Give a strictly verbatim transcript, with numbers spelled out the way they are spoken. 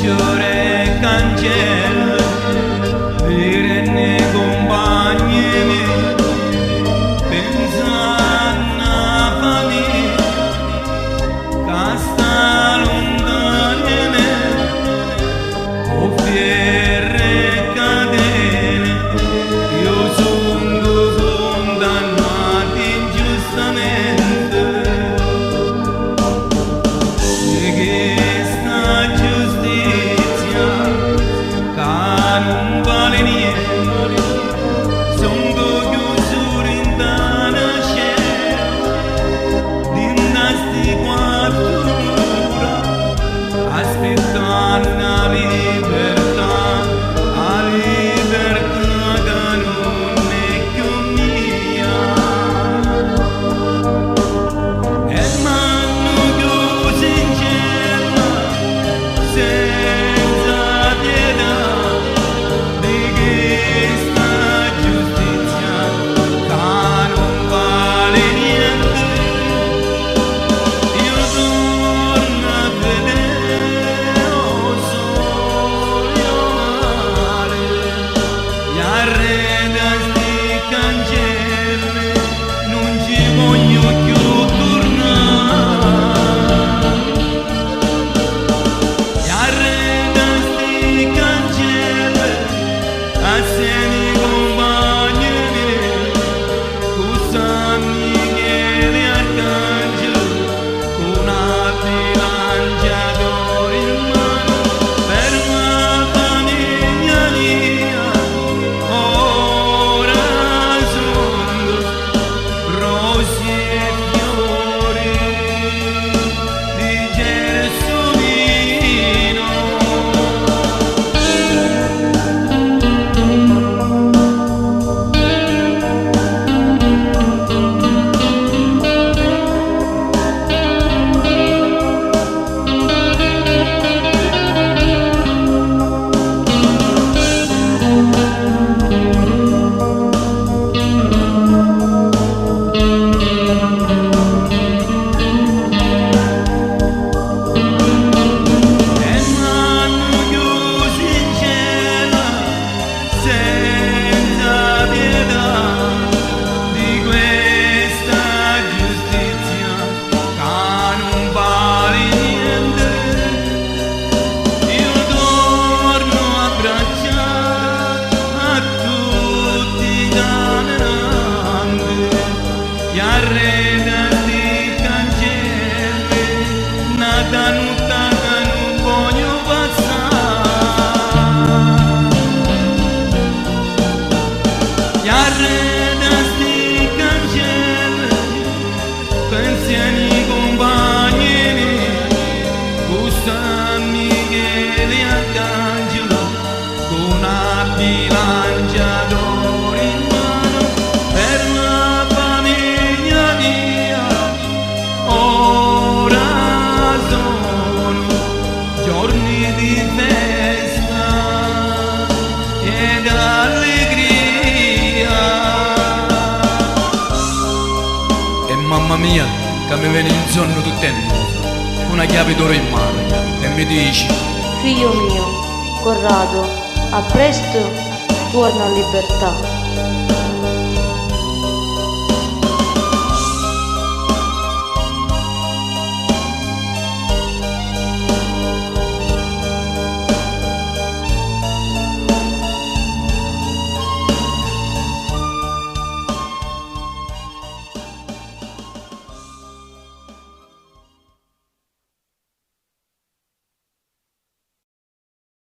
Fiore e cancelle, virenni cumpagni miei, pinsannu a famiglia ca sta luntana di me, cu fierri e catene, iu sungu cundannatu ingiustamenti. Di chista giustizia ca nun vali nienti, sungu chiusu rinta na cella, dintra sti quattru mura, aspittannu a libertà, a libertà ca nun è chiù mia. E m'hannu chiusu in cella senza pietà di chista giustizia ca nun vali nienti. Iu tornu a vedè o soli o mali. E arreda sti cancelli, nun ci vogghiu cchiù turnà. E arreda sti cancelli, asseni cumpagni miei, cu San Micheli Arcangelu, cu na bilancia d'oru in manu, per la famiglia mia, ora songu rosi e fiori di gelsomino. E m'hannu chiusu in cella senza pietà di questa giustizia ca nun vali nienti. Iu tornu a abbraccià a tutti i caminanti. E arreda sti cancelli, na tanutta ca nun vogghiu passà. E arreda sti cancelli, pensiani cumpagni miei, cu San Micheli Arcangelo, cu na bilancia d'oru in manu, per la famiglia mia, ora sono giorni di festa e d'allegria. E mamma mia, ca mi veni in sonnu tutt'è nusu, cu na chiavi d'oru in manu, e mi dici: Figliu mio, Corrado, a prestu tuorna a libertà.